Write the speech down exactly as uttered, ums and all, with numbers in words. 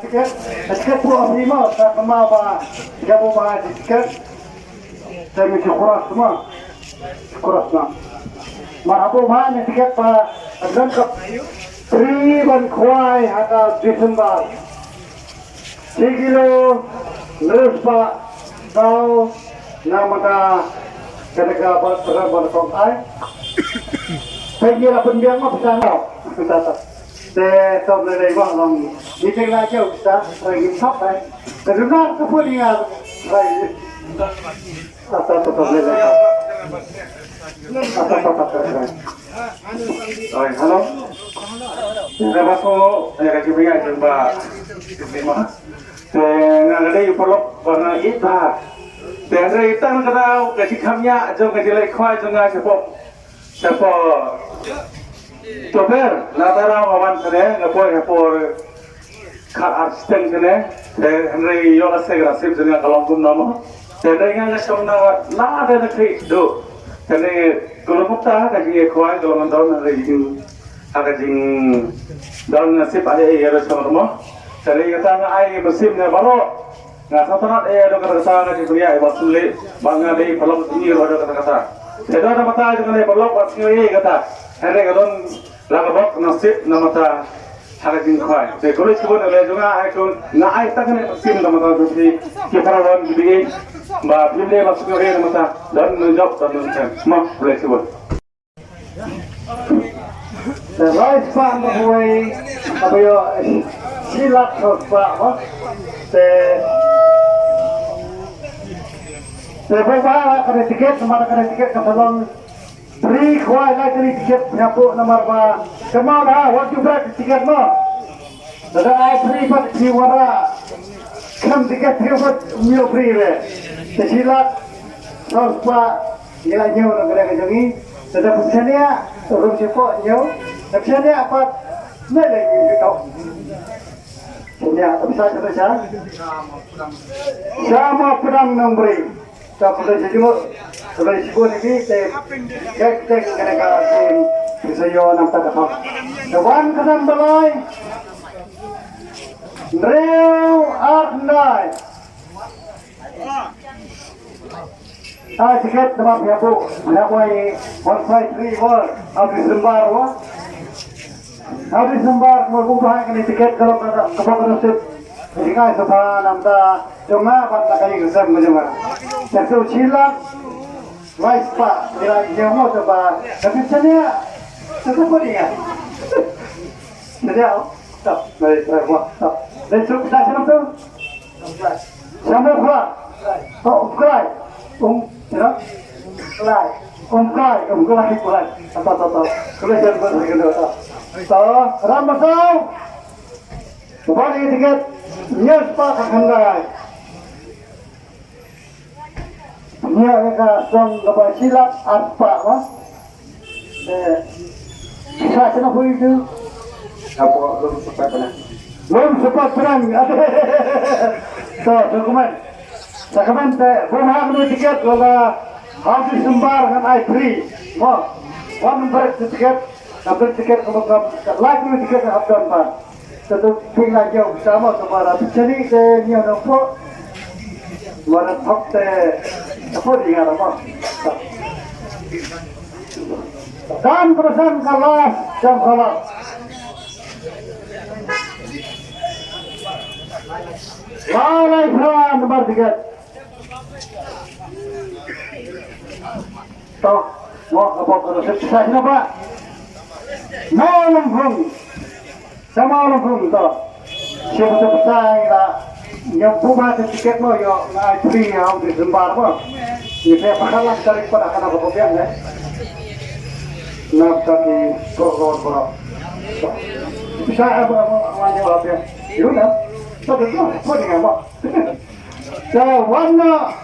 Tiket, tiket pura prima, sa kama ba, tiket pura ba, tiket. Sa mi syukur semua. Syukur semua. Mar hapo ba ni tiket ba, adang ka free ban khwai ha ka December. Shi kilo, lus ba, tau, na mata, kada ka ba, kada ba kong ai. Sa kira pun biang ma pesan tau. Pesan tau. Te to le le ba long. Ni te la jauh kita, lagi top ai. Keduna ke pun ingat. Ai. Tata tata le le. Tata tata le le. Ai, hello. Nga ba ko, ya ka jibi ya jeng ba. Jibi ma. Te nga nga dei paralok ba nga ita. Te nga ita nga dau ka jikham ya jong ka jilai khwai jong nga shapoh. Shapoh. Toper, na tara nga wan sene, nga poi shapoh ka ar steng sene, te hynrei ïoh la seng rasip sene ka long kum nama. Te hynrei nga nga shong na wat, na te na kri do. Te hynrei ka long kutta, ka jingïakhwai, ka long don, hynrei jing, ha ka jingdon nasip ai ai ïa shong rmo. Te hynrei kata nga ai mynsiem ne baroh. Nga sa tnat eh, dong kata kata, nga jingpynïaid, eh, ba sumlih, ba nga dei paralok, ngi ruh dong kata kata. Te dong na mata jong nga dei paralok, ba sngew eh kata. Hynrei ka don la ka bok nasib na mata ha ka jingkhwai. Te khublei shibun, eh, jong nga ai ko, nga ai tang kane ka sim na mata jong phi, ki para wan ki bieit, ba phim dei ba sngew eh na mata, don nongjop, don nongsem. Mo, khublei shibun. Te lai spah na buai, abayo, shi lak saw spah, ha? Te, te buai ba, kane tiket, namar kane tiket ka salon, free khwai lai kane tiket, nyapu namar ba, kemau da, wat ju bret tiket mo. Lada ai free pat phi wara. Kam tiket phi pat mio free re. Te shi lak saw spah ngi la ñiew na kane ka jong ngi. Te da pynshaniah rum shapoh ñiew. Te pynshaniah pat ne le ngi tok. Shaniah te pynshaniah te pynshaniah. Sha ma pdang nong bri. Ka pdang shi jingmut, pdang shi bun ini te kek tek kene ka sim pisa yo nam ta ka thok. Ka wan ka nam balai. Rew ar ndai. Ah, tiket nama pia bu, pia bu ai one five three four, ah, December wa. Ah, December, mo bu ba kene tiket kalau kada, kalau kada sip. Jadi kai sapa nam ta. Jong nga bad na ka ïing sem ka jong nga. Te to shi lak lai spah, shi lak ïa mo te ba. Tapi sene te to ko dia. Sene au. Tap, lai lai mo. Tap. Lai suk sa sene to. Sama pula. To, klai. Um, sene. Klai. Um, klai, um, klai, klai. Tap, tap, tap. Klai sene ba sene to. To, ram ba sau. Ba ni tiket. Nyes pa ka khandai. Nia ka song kaba shi lak ar spah ma. Eh, sa kena hui tu. Apo lum sepat pernah. Lum sepat pernah. So, so komen. Sa komen te, bun hak ni tiket lala. Hak di sembar ngan ai free. Mo. Wan ber tiket. Ka pyntiket ka mukam, ka lai pyntiket ka hap don ban. Tetu pynlait ïa u sama ka para pynchani te ñiew na pok. Wara thok te tapo di ngar mo. Dan persen ka las jam ka las. Lai lai pran bar tiket. To, mo ka bok ka sep sa na ba. Mo lum phung. Sama lum phung to. Siapa tu pesan la. Nyam pu ba tu tiket mo yo ngai free ya di sembar mo. Ni saya pakai lah dari pada kana ko biang ya. Nap tapi pro pro pro. Bisa apa mo wanyo apa. Yuna. Tapi tu pun ya mo. So, one, uh,